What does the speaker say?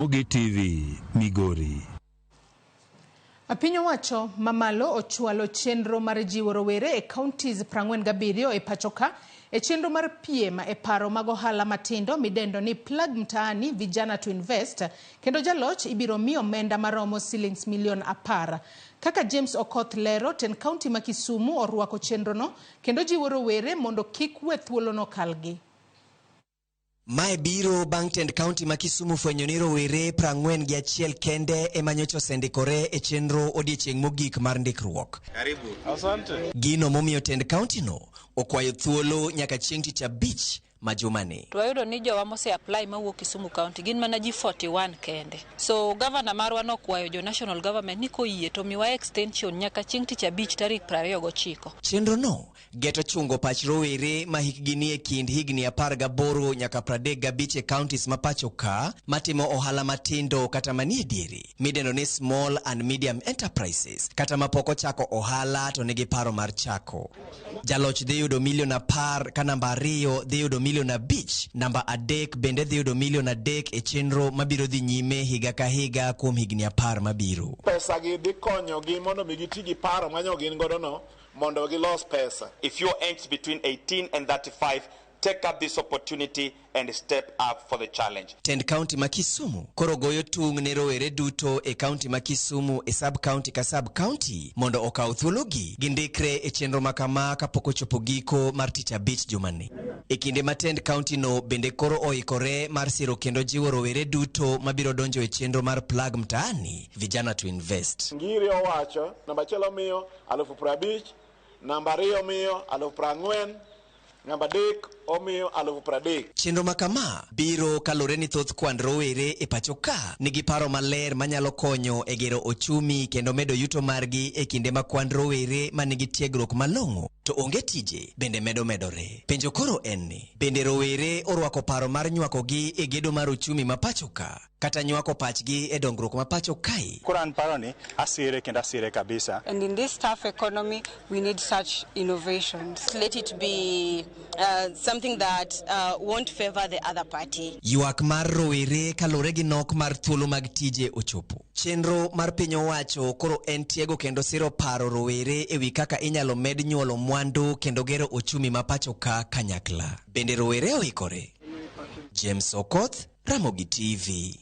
Ramogi TV, Migori. Piny owacho mamalo ochwalo chenro mar jiwo rowere e counties 47 e pachoka e chenro mar piem e paro mag ohala matindo midendo ni Plug Mtaani Vijana to Invest, kendo jaloch ibiro mi omenda maromo silings milion 10. Kaka James Okoth lero, tend kaunti ma Kisumu orwako chenrono kendo jiwo rowere mondo kik we thuolono kalgi. Mae biro bang' tend kaunti ma Kisumu fwenyo ni rowere 41 kende ema nyocha osendikore e chenro odiechieng' mogik mar ndikruok. Karibu. Asante. Gino momiyo tend kaunti no okwayo thuolo nyaka chieng' tich abich ma jumani. To wayudo ni jowa mose apply mawuok Kisumu County gin mana ji 41 kende. So governor marwa nokwayo jo national government ni koyie to miwa extension nyaka chieng' tich abich tarik 29. Chenro no geto chungo pach rowere ma hikgi nie kind higni 18 nyaka 35 e counties ma pacho ka matimo ohala matindo kata manie diere midendo ni small and medium enterprises kata mapok ochako ohala to nigi paro mar chako. Jaloch dhi yudo milion 10 ka namba 2 dhi yudo milion 5, namba 3 bende dhi yudo milion 3 e chenro mabiro dhi nyime higa ka higa kuom higni 10 mabiro. Pesa gi dhi konyogi mondo mi giti gi paro manyo gin godo no mondo gilos pesa. If you're aged between 18 and 35, take up this opportunity and step up for the challenge. Tend kaunti ma Kisumu koro goyo tung' ne rowere duto e kaunti ma Kisumu e sub kaunti ka sub kaunti mondo okaw thuologi gindikre e chenro ma kama kapok ochopo giko mar tich abich jumani. E kinde ma tend kaunti no bende koro oikore mar siro kendo jiwo rowere duto mabiro donjo e chenro mar Plug Mtaani Vijana to Invest. Ngiri owacho namba achiel omiyo 50,000, namba 2 omiyo 40,000, namba 3 omiyo 30,000. Chenro ma kama biro kalure ni thoth kwand rowere e pacho ka nigi paro maler manyalo konyo e gero ochumi kendo medo yuto margi e kinde ma kwand rowere manigi tiegruok malong'o to onge tije bende medo medore. Penjo koro en ni, bende rowere orwako paro mar nywakogi e gedo mar ochumi ma pacho ka kata nywako pachgi e dongruok ma pacho kae? Koro an paro ni asire kendo asire kabisa. And in this tough economy, we need such innovations. Let it be something that won't favor the other party. Ywak mar rowere kalure gi nok mar thuolo mag tije ochopo. Chenro mar piny owacho koro en tiego kendo siro paro rowere e wi kaka inyalo med nyuolo mwandu kendo gero ochumi ma pacho ka kanyakla. Bende rowere oikore? James Okoth, Ramogi TV.